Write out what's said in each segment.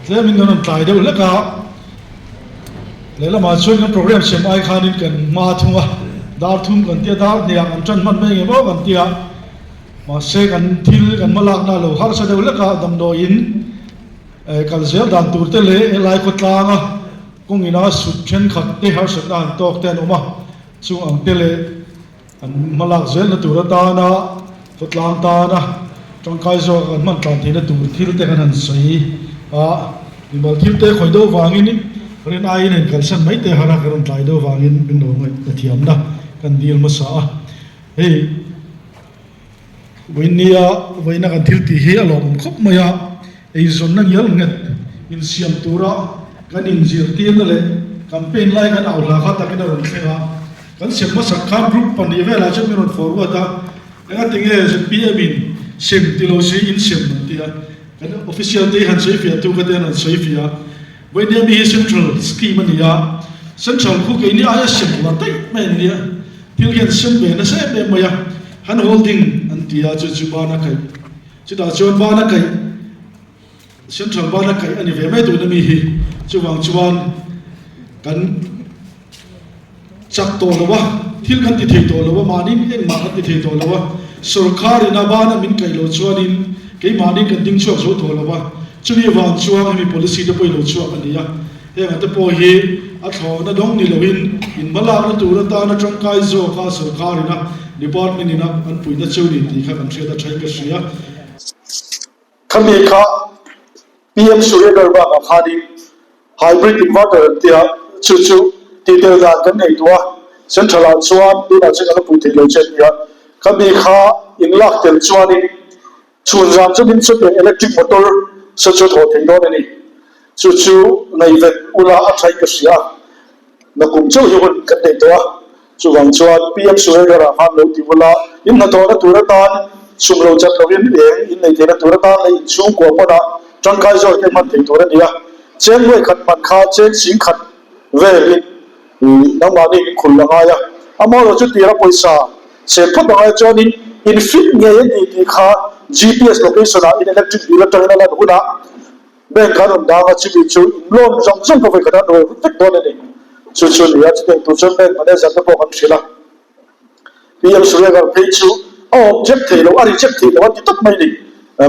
Tlemin kan rawn tlai deuh hlek a, lehlamah chuan kan program siam ai khanin kan hma thung a, dar thum kan tia, dar hniah kan tan hman mai nge maw kan tia, mahse kan thil kan hma lakna a lo harsa deuh hlek a, damdawiin kal zel dan tur te leh helai khawtlanga kawng ina sut thenkhat te harsatna han tawk te an awm a, chung ang te leh An hmalak zelna tur atana khawtlang tana tangkai zawk an hman tlan theihna tur thil te kan han sawi a, mimal thil te khawih deuh vangin rin aiin a inkalsan mai te har a, kan rawn tlai deuh vangin min lo ngaihna thiamna kan dil hmasa a, hei vawinia vawiina kan thil tih hi a lawmawm khawp mai a, eizawnna ngial nghet insiam tura kan inzirtirna leh campaign lai kan au hla kha takin a rawn thleng a. Kan sem hmasak khan group pahnih velah chuan min rawn forward a, engati nge zpm in sem ti lo si in sem an ti a, kan official te hi han sawi fiah tu ka te an rawn sawi fiah a, vawinia mi hi central scheme a ni a, central khu keini aia sem la daih mai an nia, thil hian sem ve nasa em em mai a, hand holding an ti a chu chu bana kaih, chutah chuan bana kaih central bana kaih a ni ve mai tuna mi hi, chuvang chuan kan. Chak tawh lo a, thil kan ti thei tawh lo a, mahni engmah kan ti thei tawh lo a, sorkar in a bana min kaih loh chuanin keimahni kan ding chhuak zo tawh lo a, chumi vang chuan hemi policy te pawh i lo chhuak a ni a, heng te pawh hi a thlawhna dawng ni loin inhmalakna tur atana tangkai zawk a sorkar in a department in a an puihna cheu ni tih kha kan hriat a thain ka hria. Khami kha PM Surya Ghar bakah khanin Hybrid inverter an tia, chu chu tihtel dan kan nei duh a, Central ah chuan tunah chuan kan la pui thei lo che ania, khami kha in lak tel chuanin chhun zan chuanin chutiang electric motor saw chu a thawh thei dawn a ni, chu chu ngaihven ula a thain ka hria a. Nakum chauh hi hun kan nei tawh a, chuvang chuan PM Suregarah khan lo ti vul a, in hnathawhna tur atan sum lo chat lovin eng in nei theihna tur atan leh inchhungkua pawnah tangkai zawk te hman thei tur a ni a, cheng nuai khat hman kha cheng sing khat velin nangmahni in khul a ngai a, amaherawhchu chu tira pawisa sen phawt a ngai chuanin in fit ngei a ni tih kha GPS location ah in electric bill atangin a lan hunah Bank an rawn dang a, chumi chu in loan zawng zawng ka vawikhat an rawn vek dawn a ni. Chu chu a ni a, chutiang tur chuan bank manager te pawh kan hrilh a. PM Suryagarh phei chu a object thei lo, a reject thei lo a ti tawp mai a ni.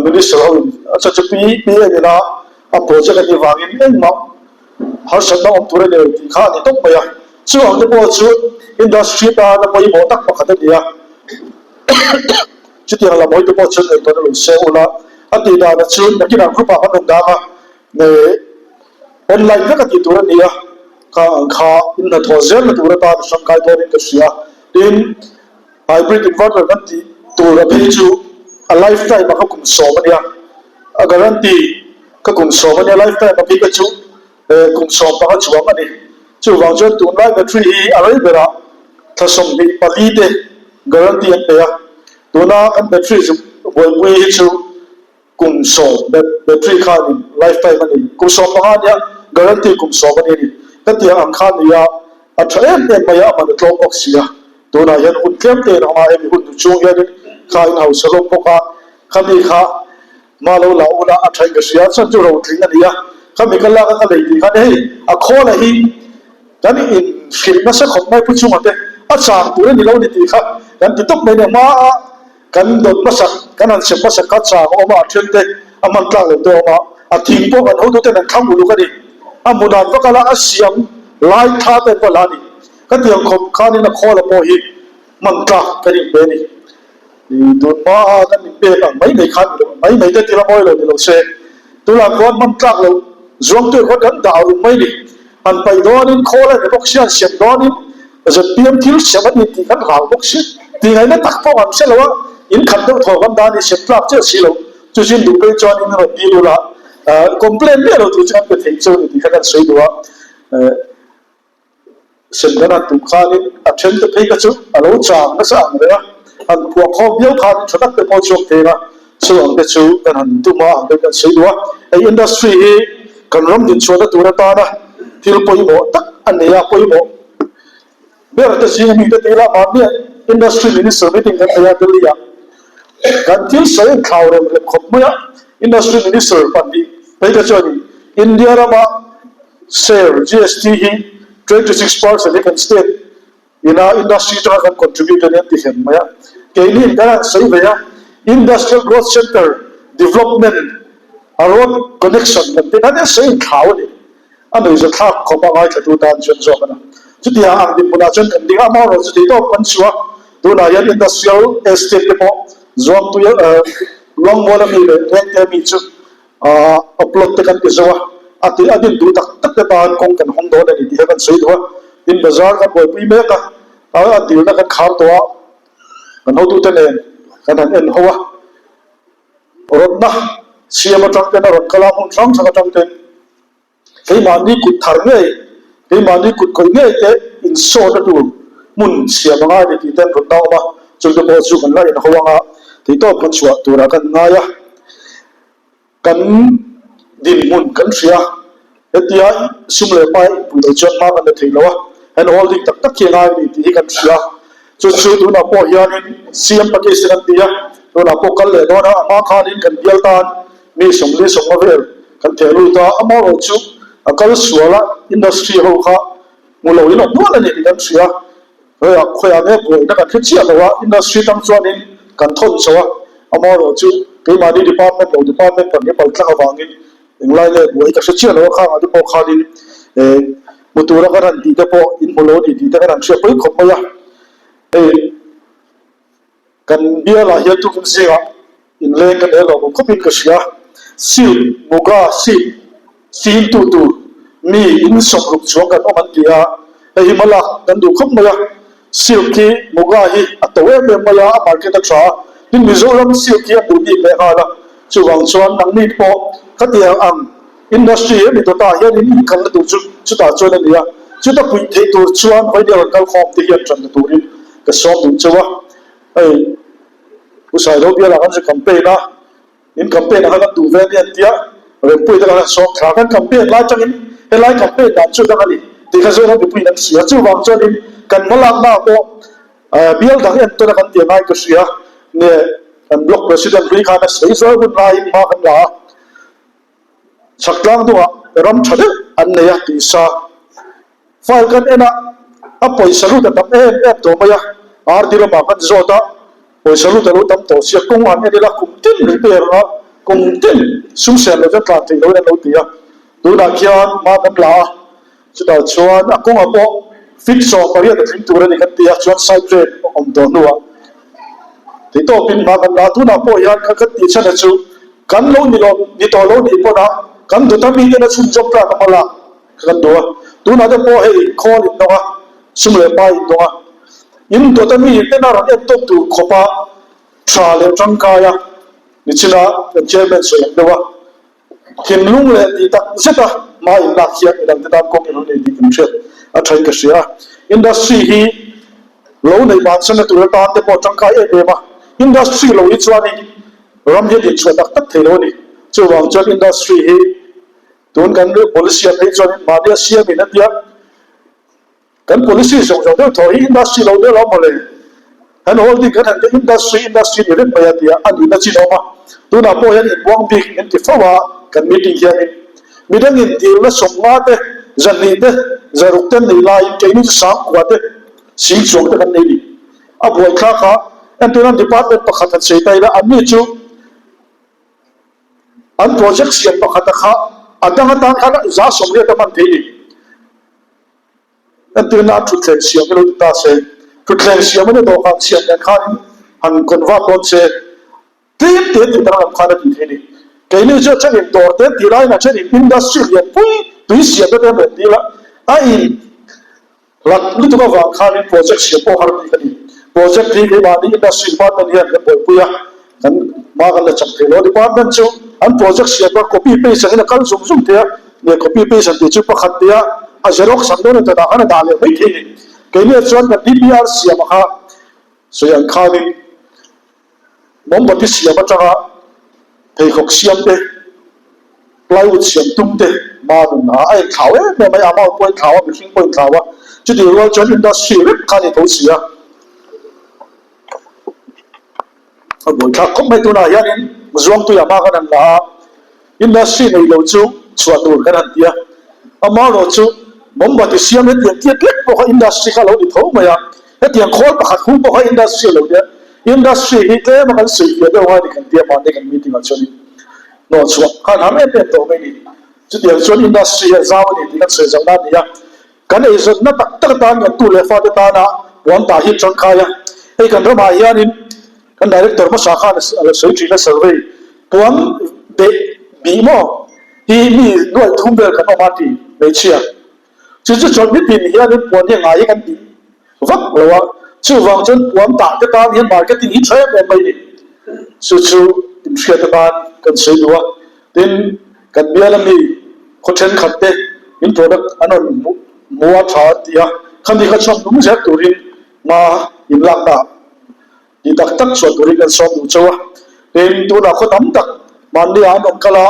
Minister ho in a chu chu PM ina a project a nih vangin engmah harsatna awm tur a nei tih kha a ni tawp mai a. Chu ang te pawh chu industry tana pawimawh tak pakhat a ni a. Chutiang lam hawite pawh chuan ngaihtuahna lo seng ula, a tih danah chuan nakinah group ah kan rawn dang a, nge online vek a tih tur a ni a, kha ang kha in hnathawh zelna tur atan a hrangkai dawnin ka hria. Tin, hybrid inverter kan tih tur a phei chu a lifetime a ka kum sawm a nia, a guarantee ka kum sawm a nia, lifetime a phei ka chu kum 15 chuang a ni. Chuvang chuan tunlai battery hi a rei berah thla 24 te guarantee an pe a, tuna kan battery zuk buaipui hi chu kum sawm battery khanin lifetime a ni, kum 15 nia guarantee kum 10 a ni a ni. Ka tiang ang kha nia a tha em em mai a, a man a tlawm bawk si a, tunah hian hun tlem te in awm a, hemi hun chung hianin kha in hausa hlawm bawk a, khami kha Hma lo la ula a thaih ka hria chuan chu rotling a ni a, khami ka lak a ka lei tih khan hei a khawla hi kan in hrilh nasa khawp mai pu chunga te a chang tur a ni lo ni tih kha kan ti tawp mai nia hma a kan dawt hmasak kan han sem hmasak kha chang a awm a a then te a hman tlak lo te a awm a a thing pawh kan hotu ten an thlang uluk a ni a hmu dan vak ala a siam lai thla te an va la a ni ka tiang khawp khanin a khawla pawh hi hman tlak kan inpe a ni. Tun hma a kan in pek ang mai mai khan ni lo, mai mai te thil a mawi lo ni lo se, tunah khuan hman tlak lo zuang tur khuan kan dah rum mai ni. Han paih dawnin khawl a ni bawk sia, han siam dawnin zpm thil siam a ni tih kan hlau bawk si. Tih ngaihna tak pawh kan hre lo a, in khat deuh thaw kan dah a ni, siam tlak chiah si lo. Chu chin duh phei chuan in rawn dil ula, complain miah lo tur chu kan pe thei chu a ni tih kha kan sawi duh a. Semdan han tum khanin a then te phei kha chu a lo chang nasa ang reng a, han phuah khawm viau khanin tha tak te pawh chhuak thei ang a, chu ang te chu kan han tum a, ang te kan sawi duh a. Hei industry hi kan ram dinchhuahna tur atana thil pawimawh tak a nei a, pawimawh ber te zinga mi te tih lah mahni industry minister meeting kan nei a Delhi ah kan thil sawi an thlau rem rem khawp mai a, industry minister pahnih phei kha chuanin. India rama share GST hi 26% hi kan state ina industry atanga kan contribute a ni an ti hem mai a. Keini in kan han sawi ve a, Industrial Growth Centre Development a road connection kan tih khan hian sawi inthlau a ni. A nuihza thlak khawp a ngaithlatu tan chuan zawk a na. Chutiang ang dinhmunah chuan kan ding a, amaherawhchu chu tih tawp kan chhuah a, tunah hian Industrial Estate te pawh Zuangtui Luangmual ami leh Lengte ami chu upload te kan ti zo a, a tih a din duh tak tak te tan kawng kan hawng dawn a ni tih hi kan sawi duh a. Tin bazar kan buaipui mek a, a dilna kan khar tawh a, kan hotute nen kan han en ho a. Rawtna siam atang ten a rawn kal a, hmun hrang hrang atang ten keimahni kut thar ngei, keimahni kut khawih ngei te insawhna tur hmun siam a ngai a ni tih ten rawn awm a, chungte pawh chu kan la inho ang a, theihtawp kan chhuah turah kan ngai a, kan dinhmun kan hria. Hetia sum leh hmai inpui loh chuan hma kan la thei lo a, hand holding tak tak hi a ngai a ni tih hi kan hria. Chu chu tunah pawh hianin CM package te kan ti a, tunah pawh kal leh dawn a, a hma khanin kan bial tan mi 40 50 vel kan theh lut a, amaherawh chu a kal sual a, industry ho kha hmu lo in awm nual a ni tih kan hria. Khawiah khawiah nge buaina kan hre chiah lo a, industry tang chuanin kan thawn chho a, amaherawh chu keimahni department lo department kan hi paltlang avangin Englai leh buai ka hre chiah lo a, khang ah te pawh khanin eh hmu tura kan han tih te pawh in hmu lo a ni tih te kan han hriat pawi khawp mai a. Hei kan bialah hian tukin zingah inleng kan el awm khawpin ka hria. Silk, Muga silk fim tu tur mi in sawmruk chuang kan awm an ti a, hei hi hmalak kan duh khawp mai a. Silk hi Muga hi a to em em mai a, a market a tha a, tin Mizoram silk hi a duh bik leh nghal a, chuvang chuan nangni pawh khatiang ang industry a ni dawtah hian in inkalna tur chu chutah chuan a ni a, chuta puih theih tur chuan vawiin rawn kal khawm te hian tanna turin ka sawm duh cheu a, hei Pu Sailo bialah kan zu campaign a. In campaign ah khan kan duh ve a ni an tia, Rempuii te khan an sawm thla. Kan campaign lai tangin helai campaign dan chu dang a ni tih kha Zoram mipuiin an hria. Chuvang chuanin kan hmalakna ah pawh bial dang entawn a kan tih angai ka hria. Nge kan block president hlui khan a sawi zual hun laiin hma kan la a, chhak tlang dungah ram tha deuh an nei a tisa. File kan en a, a pawisa lut a tam em em tawh mai a, RD lamah kan zawt a, pawisa lut a lo tam tawh sia, kawng han en ila kum tin repair anga kum tin sum sen lo chuan tlan theih loin an lo ti a, tunah khian hma kan la a, chutah chuan a kawngah pawh fit 18 a tling tur a ni kan ti a, chuan side drain a awm tawh hnuah theihtawpin hma kan la a, tunah pawh hian kan kan tih chhan a chu kan lo ni lo ni tawh lo nih pawn a kan dawta miten a chhunzawm tlak a hma lak. Ka kan duh a, tunah te pawh hei khawl in dawng a, sum leh pai in dawng a, in dawt a mi ten a rawn en tawp tur khawp a tha leh tangkai a, nichina kan chairman sawi ang deuh a, thinlung leh tih tak zet a hma in lak hian midang te tan kawng in lo nei tih kan hriat a thain ka hria a, industry hi lo neih bansan na tur atan te pawh tangkai em em a, industry lo hi chuanin ram hi a dinchhuah tak tak thei lo a ni, chuvang chuan industry hi. Tun kan policy ah phei chuanin mahni a siamin a tia, kan policy zawng zawng deuh thaw hi industry lo deuh lo mawle, han holding kan han tih industry industry ni vek mai a tia a nihna chin a awm a, tunah pawh hian inbuang bik min ti fo a kan meeting hianin midangin dilna 50 te zahnih te zaruk te an nei laiin keini chu 9000 te sing chuang te kan nei ni a buaithlak a, entirnan department pakhat han sawi ta ila anni chu. An project siam pakhata kha a dang atan khan 80% a hman thei ni. Entirna thutthleng siam hi lo ti ta se, thutthleng siam ania dawhkan siam nen khanin han convert dawn se, tlem te tih danglam khan a ti thei ni. Keini chu a thenin dawr te an tih laiin a thenin industry lianpui tui siamna te an rawn dil a, a in Lat lutuk avang khanin project siam pawh har bik a ni. Project hi keimahni industry department hian kan buaipui a, kan hma kan la chak thei lo. Department chu an project siam kha copy paste angin a kal zung zung thei a, nge copy paste an tih chu pakhat tia a xerox ang dawn a tah khan a dah leh mai thei a ni. Keiniah chuan kan DPR siam kha sawi ang khanin Mawmbati siam atanga pheikhawk siam te, plywood siam tum te hma nun a a inthlau em em mai a, amount pawh a inthlau a, mihring pawh a inthlau a, chutih rual chuan industry reng kha a ni tho si a. A buaithlak khawp mai tunah hianin Zuangtuiah hma kan han la a, industry nei lo chu. chhuah tur kan han ti a. Amaherawhchu mawmbati siam hetiang tiat lek pawh kha industry kha a lo ni tho mai a, hetiang khawl pakhat hung pawh kha industry a lo nia. Industry hi tlem a kan sawi fiah deuh a ni kan tia mahni kan meeting ah chuanin hnawhchhuah khan har em em tawh mai a ni. Chutiang chuan industry hi a zau a ni tih kan sawi zauhna a ni a. Kan eizawnna tak tak atan kan tu leh fate tana puan tah hi tangkai a. Hei kan ramah hianin kan director hmasa khan a lo sawi thin a survey puan beh bih maw hi mi nuaih thum vel kan awm a ti hmeichhia. Chu chu chuan mitin hianin puan hi ngai hi kan bih vak lo a, chuvang chuan puan tah te tan hian marketing hi tha em em mai ni. Chu chu inhriat atan kan sawi duh a. Tin, kan bial ami khaw thenkhat te in product an rawn hmu a tha an ti a, khami kha chhuak nung zel turin hma inlakna ah ti tak tak chhuah turin kan sawm duh chauh a. Tin, tunah khaw tam tak mahni ah an rawn kal a,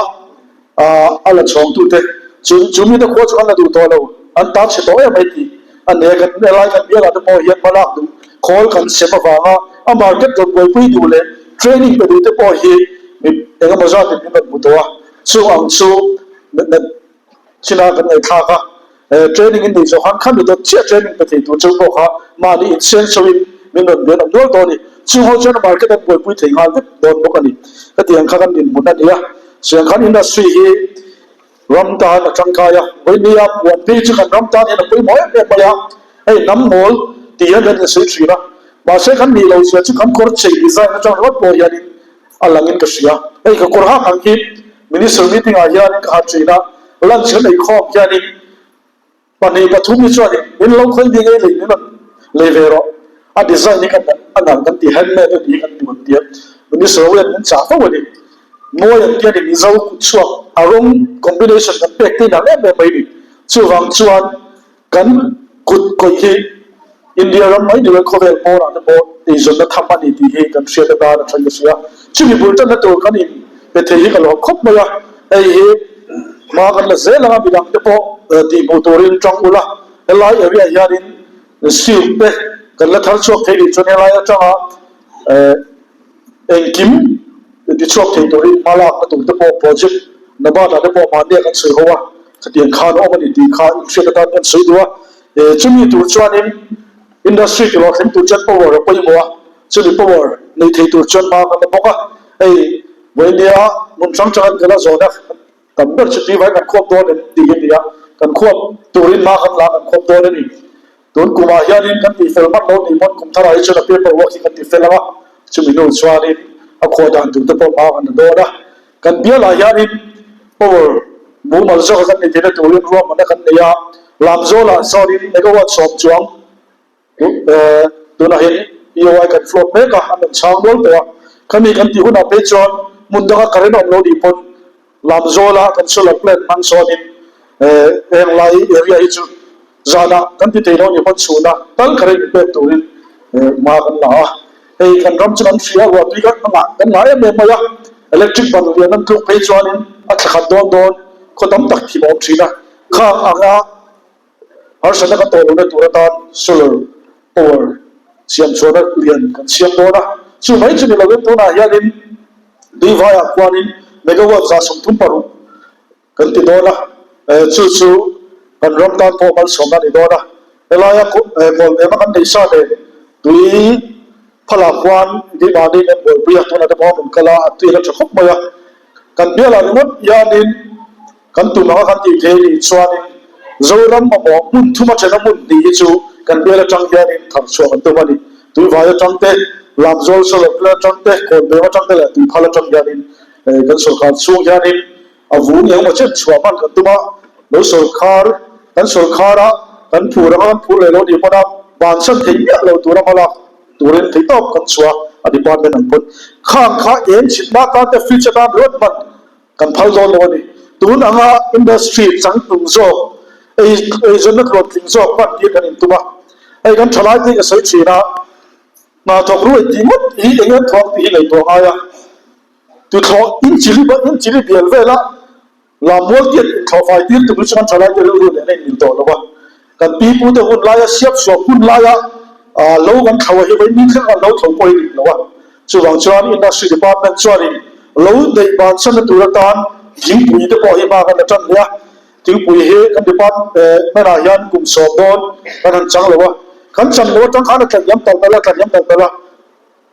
a la chhawngtute chu chu mite khua chu an la duh tawh lo, an ta chhe tawh em mai tih a ni a. Kan helai kan bialah te pawh hian hmalak duh khawl kan sem avanga a market rawn buaipui duh leh training pe duh te pawh hi mi engemaw zatin min rawn hmu tawh a, chung ang chu chinah kan ngaihthlak a. Training in nei zawh khan khami dawt chiah training pe thei tur cheu pawh kha mahni inseng chauhin min rawn bian awm nual dawn a ni. Chung ho chuan market an buaipui thei nghal vek dawn bawk a ni. Hetiang kha kan dinhmun a ni a, chutiang khan industry hi ram tan a tangkai a, vawinia puan phei chu kan ram tan hian a pawimawh em em mai a, hei hnam mawl tih hian kan insawi thin a, mahse kan nih loh zia chu kan kawr chei design atang ringawt pawh hianin a langin ka hria. Hei ka kawr hak ang hi Minister meeting ah hianin ka ha thin a, lunch kan ei khawm hianin pahnih pathum hi chuanin min lo khawi mi ngei lei min rawn lei ve rawh, a design hi kan a nalh kan ti, handmade a ni hi kan duh an ti a, Minister ho hian min chah fo a ni. Mawi an ti a ni, Mizo kut chhuak a rawng combination kan pek te nalh em em mai ni. Chuvang chuan Kan kut kawih hi India ram mai ni lo khawvel pawnah te pawh eizawnna tham a ni tih hi kan hriat atan a tha ka hria. Chumi bul tanna tur kan in pe thei hi ka lawm khawp mai a, hei hi hma kan la zel anga midang te pawh tih hmuh turin tang ula, helai area hianin silk te kan la thar chhuak thei rih chuan helai atanga Engkim tichhuak thei turin hma lakna tur te pawh project Nabata te pawh mahnia kan sawi ho a, khatiang khan a awm a ni tih kha inhriat atan kan sawi duh a. Chumi tur chuanin industry ti hlawhtling thleng tur chuan power a pawimawh a, chumi power nei thei tur chuan hma kan la bawk a. Hei vawinia hmun hrang hrang an kal a zawhna tam ber chu tui vai kan khuap dawn em tih hi a ni a, kan khuap turin hma kan la kan khuap dawn a ni. Tun kumah hianin kan tihfel hman lo nih pawn kum tharah hi chuan a paper work hi kan tifel ang a, chumi hnu chuanin a khuah dan tur te pawh hma kan la dawn a. Kan bialah hianin power mumal zawka kan nei theihna turin ruahmanna kan nei a, Lamzawlah sawnin megawatt sawm chuang tunah hian POI kan float mek a, an rawn chhang nual tawh a. Khami kan tih hunah phei chuan hmun danga current a awm lo nih pawn Lamzawla kan solar plant hmang sawnin heng lai area hi chu zanah kan ti thei lo ni pawn chhuna tal current in pek turin hma kan la a. Hei kan ram chu kan hria ruah tui kan hmangah kan ngah em em mai a, electric ban lian an tluk phei chuanin a thla khat dawn dawn khaw tam tak thim a awm thin a, khang anga harsatna kan tawh lohna tur atan solar power siam chhuahna lian kan siam dawn a, chu mai chu ni lovin tunah hianin Tuivaiah khuanin megawatt 136 kan ti dawn a, chu chu kan ram tan pawh malsawmna a ni dawn a, helaia kawlmema kan neih sa nen tui phalah khuan keimahni kan buaipui a, tunah te pawh a rawn kal a, a tui a la tha khawp mai a, kan bialah ringawt hianin Kan tum anga kan tih theih nih chuanin Zoram mamawh hmun thuma thena hmun hnih hi chu kan bial atang hianin thar chhuah kan tum a ni. Tuivai atang te, Lamzawl Solar Plant atang te, Kawnbeng atang te leh Tuiphal atang hianin kan sawrkar chhung hianin a vung engemaw chen chhuah hman kan tum a. Lo sawrkar, kan sawrkara kan phur anga kan phur leh lo nih pawn a bansan thei miah lo tura hmalak turin theihtawp kan chhuah a department ang pawn khang kha eng chhitna atan te fridge atan ringawt hman Kan phal dawn lo a ni. Tun anga industry changtlung zawk, ei eizawnna tluantling zawk hman tir kan intum a. Hei kan thalai te hi ka sawi thin a, hna thawk ruai tih ngawt hi eng em thuang tih hi ngaihtuah ngai a. Tuthlawh inchili inchili bial vela lammual tiat inthlawh fai tir tum hi chu kan thalai te rilru nen a inmil tawh lo a. Kan pi pu te hun laia siap suam hun laia lo kan thlo a hi vawi mi thleng kan lo thlo pawh hi dik lo a. Chuvang chuan Industry Department chuanin lo neih bansanna tur atan Thingpui te pawh hi hma kan la tan leh a, thingpui hi kan department ah hian kum sawm dawn kan han chang lo a, kan chan loh atang khan a tlahniam tal tal a, tlahniam tal tal a,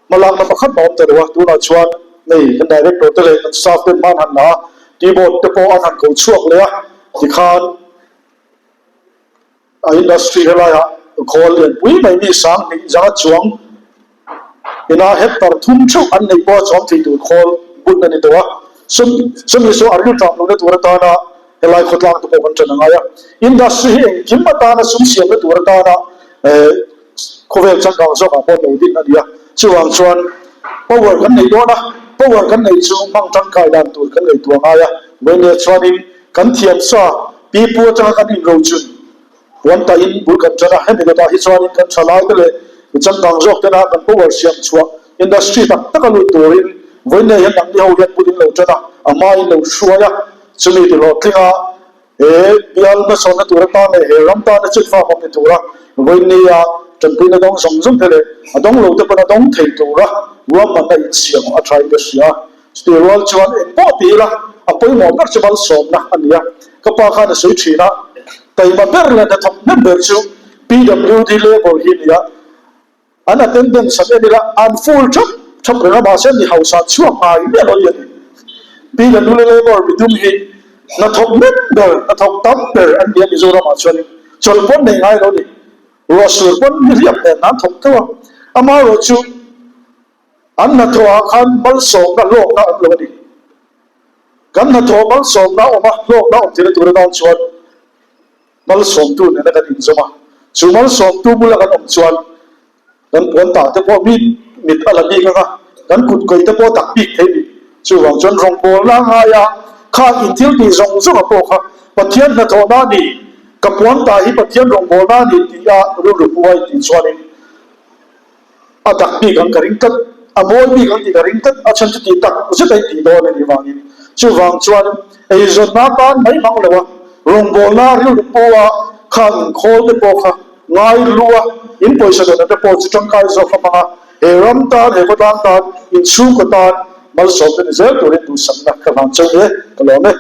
hmalakna pakhat mah a awm ta lo a, tunah chuan hei kan director te leh kan staff ten hma an han la a, tea board te pawh an han ko chhuak leh a, tikhan. A industry helaiah khawl lianpui mai mi 2000 zanga chuang ina hectare thum theuh an neih pawha chuang thei tur khawl bun a ni tawh a. Sum chumi chu a rilṭam lohna tur atana helai khawtlang te pawh kan ṭan a ngai a. Industry hi engkim atana sum siamna tur atana khawvel changkang zawkah pawh lo din a ni a. Chuvang chuan power kan neih dawn a, power kan neih chu hmang tangkai dan tur kan ngaihtuah a ngai a. Vawiin chuanin kan thiamsa Pipu atanga kan inrochun huan tahin bul kan tan a, hemi dawtah hi chuanin kan thalaite leh mi changkang zawk tena kan power siam chhuah industry tak taka lut turin vawiin hian nangni ho hian bul in lo tan a, a hmain lo hruai a, chumi ti hlawhtlinga he bial hmasawnna tur atan leh he ram tana chitfak awm ni tura vawiin tanpuina dawng zawng zawng te leh a dawng lo te pawn a dawng thei tura ruahmanna insiam a tha in ka hria. Chutih rual chuan eng pawh ti ila a pawimawh ber chu malsawmna a ni a, ka pa khan a sawi thin a, taima ber leh hnathawk hnem ber chu PWD labour hi a ni a, an attendance an en ila an full thap thap reng a, mahse ni hausa an chhuak ngai miah lo hi a ni. PWD labour midum hi hnathawk hnem ber, hnathawk tam ber an ni a Mizoramah chuanin chawlh pawn nei ngai lo a ni, ruahsur pawn nihliap nen an thawk teuh a, amaherawhchu An hnathawhah khan malsawmna hlawkna awm lo a ni. Kan hnathawh malsawmna awm a, hlawkna awm theihna tur atan chuan malsawmtu nena kan inzawm a. Chu malsawmtu bula kan awm chuan kan puan tah te pawh mi mit a la bik ang a, kan kut kawih te pawh tak bik thei a ni. Chuvang chuan rawngbawlna ngaia kha inthil tih zawng zawng a pawh kha Pathian hnathawhna a ni, ka puan tah hi Pathian rawngbawlna a ni tih a rilru pu a intih chuanin A dak bik ang ka ring tlat, a mawi bik ang tih ka ring tlat, a chhan chu tih tak zet a intih dawn a nih vangin. Chuvang chuan eizawnna atan mai hmang lo a, rawngbawlna rilru pawha khang inkhawl te pawh kha ngai lu a, in pawisa dawna te pawh chu tangkai zawk a hmang a, he ram tan, he khawtlang tan, inchhungkaw tan malsawmna ni zel turin duhsakna ka hlan chauh e, ka lawm e.